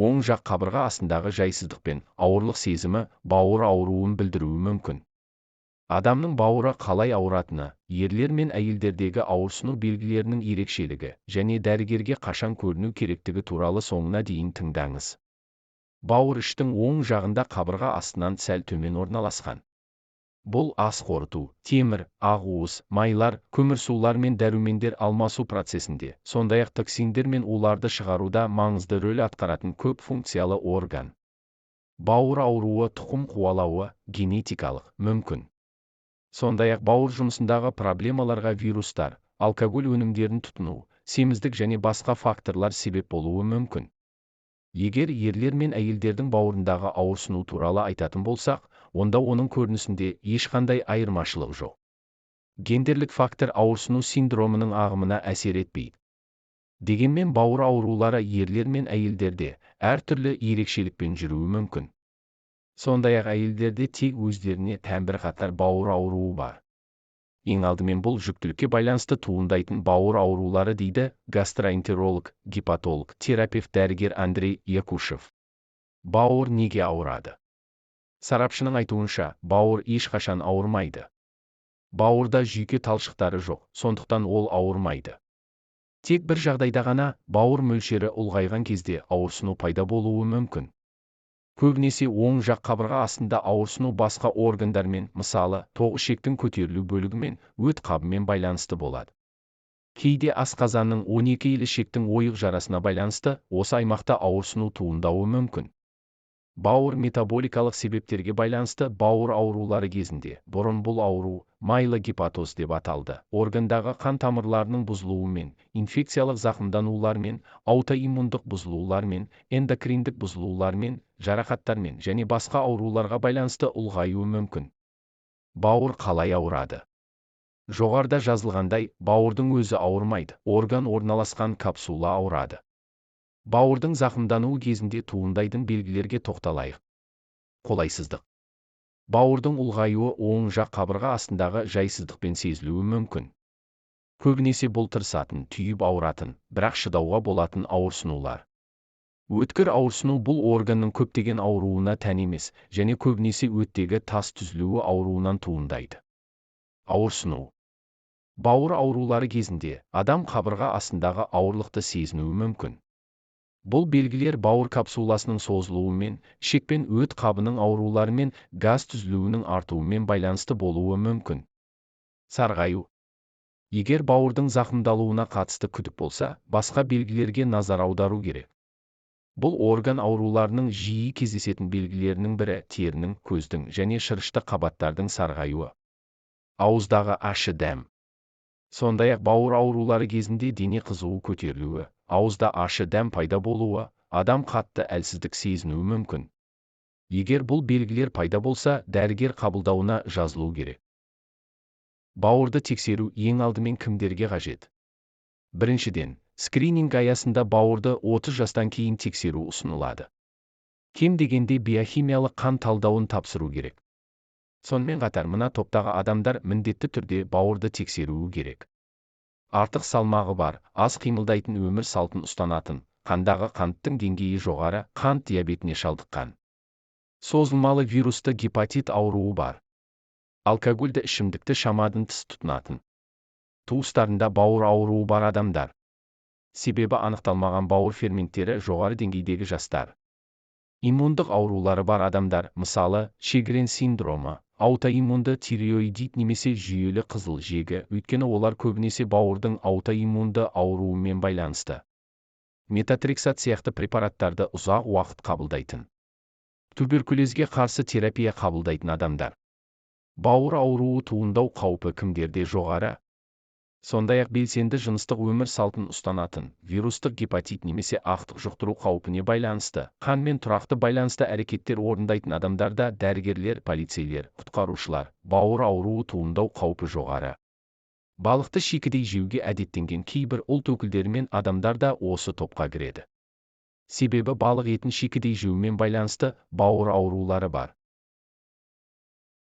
Оң жақ қабырға астындағы жайсыздық пен ауырлық сезімі бауыр ауруын білдіруі мүмкін. Адамның бауыры қалай ауыратыны, ерлер мен әйелдердегі ауырсыну белгілерінің ерекшелігі және дәрігерге қашан көріну керектігі туралы соңына дейін тыңдаңыз. Бауыр іштің оң жағында, қабырға астынан сәл төмен орналасқан. Бұл ас қорыту, темір, ақуыз, майлар, көмірсулар мен дәрумендер алмасу процесінде, сондай-ақ токсиндер мен уларды шығаруда маңызды рөл атқаратын көп функциялы орган. Бауыр ауруы тұқым қуалауы, генетикалық, мүмкін. Сондай-ақ бауыр жұмысындағы проблемаларға вирустар, алкоголь өнімдерін тұтыну, семіздік және басқа факторлар себеп болуы мүмкін. Егер ерлер мен әйелдердің бауырындағы ауырсыну туралы айтатын болсақ, онда оның көрінісінде ешқандай айырмашылық жоқ. Гендерлік фактор ауырсыну синдромының ағымына әсер етпейді. Дегенмен бауыр аурулары ерлер мен әйелдерде әртүрлі ерекшелікпен жүруі мүмкін. Сондай-ақ әйелдерде тек өздеріне тән бірқатар бауыр ауруы бар. Ең алдымен бұл жүктілікке байланысты туындайтын бауыр аурулары, дейді гастроэнтеролог, гепатолог, терапевт дәрігер Андрей Якушев. Бауыр неге ауырады? Сарапшының айтуынша, бауыр ешқашан ауырмайды. Бауырда жүйке талшықтары жоқ, сондықтан ол ауырмайды. Тек бір жағдайда ғана, бауыр мөлшері ұлғайған кезде, ауырсыну пайда болуы мүмкін. Көбінесе оң жақ қабырға астында ауырсыну басқа органдармен, мысалы, тоқ ішектің көтерілу бөлігімен, өт қабымен байланысты болады. Кейде асқазанның 12 елі ішектің ойық жарасына байланысты осы аймақта ауырсыну туындауы мүмкін. Бауыр метаболикалық себептерге байланысты бауыр аурулары кезінде, бұрын бұл ауру майлы гепатоз деп аталды, органдағы қан тамырларының бұзылуымен, инфекциялық зақымданулармен, аутоиммундық бұзылулармен, эндокриндік бұзылулармен, жарақаттармен және басқа ауруларға байланысты ұлғаюы мүмкін. Бауыр қалай ауырады? Жоғарыда жазылғандай, бауырдың өзі ауырмайды, орган орналасқан капсула ауырады. Бауырдың зақымдануы кезінде туындайтын белгілерге тоқталайық. Қолайсыздық. Бауырдың ұлғаюы оң жақ қабырға астындағы жайсыздықпен сезілуі мүмкін. Көбінесе бұл тырысатын, түйіп ауыратын, бірақ шыдауға болатын ауырсынулар. Өткір ауырсыну бұл органның көптеген ауруына тән емес және көбінесе өттегі тас түзілуі ауруынан туындайды. Ауырсыну. Бауыр аурулары кезінде адам қабырға астындағы ауырлықты сезінуі мүмкін. Бұл белгілер бауыр капсуласының созылуымен, ішек пен өт қабының ауруларымен, газ түзілуінің артуымен байланысты болуы мүмкін. Сарғаю. Егер бауырдың зақымдалуына қатысты күдік болса, басқа белгілерге назар аудару керек. Бұл орган ауруларының жиі кездесетін белгілерінің бірі — терінің, көздің және шырышты қабаттардың сарғаюы. Ауыздағы ащы дәм. Сондай-ақ бауыр аурулары кезінде дене қызуы көтерілуі, ауызда ащы дәм пайда болуы, адам қатты әлсіздік сезінуі мүмкін. Егер бұл белгілер пайда болса, дәрігер қабылдауына жазылу керек. Бауырды тексеру ең алдымен кімдерге қажет? Біріншіден, скрининг аясында бауырды 30 жастан кейін тексеру ұсынылады. Кем дегенде биохимиялық қан талдауын тапсыру керек. Сонымен қатар мына топтағы адамдар міндетті түрде бауырды тексеруі керек: артық салмағы бар, аз қимылдайтын өмір салтын ұстанатын, қандағы қанттың деңгейі жоғары, қант диабетіне шалдыққан, созылмалы вирусты гепатит ауруы бар, алкогольді ішімдікті шамадан тыс тұтынатын, туыстарында бауыр ауруы бар адамдар, себебі анықталмаған бауыр ферменттері жоғары деңгейдегі жастар, иммундық аурулары бар адамдар, мысалы, Шегрен синдромы, аутоиммунды тиреоидит немесе жүйелі қызыл жегі, өйткені олар көбінесе бауырдың аутоиммунды ауруымен байланысты, метотрексат сияқты препараттарды ұзақ уақыт қабылдайтын, туберкулезге қарсы терапия қабылдайтын адамдар. Бауыр ауруы туындау қаупі кімдерде жоғары? Сондай-ақ белсенді жыныстық өмір салтын ұстанатын, вирустық гепатит немесе ақтық жұқтыру қаупіне байланысты, қанмен тұрақты байланысты әрекеттер орындайтын адамдарда, дәрігерлер, полицейлер, құтқарушылар, бауыр ауруы туындау қаупі жоғары. Балықты шикідей жеуге әдеттенген кейбір ұлт өкілдері мен адамдар да осы топқа кіреді. Себебі балық етін шикідей жеумен байланысты бауыр аурулары бар.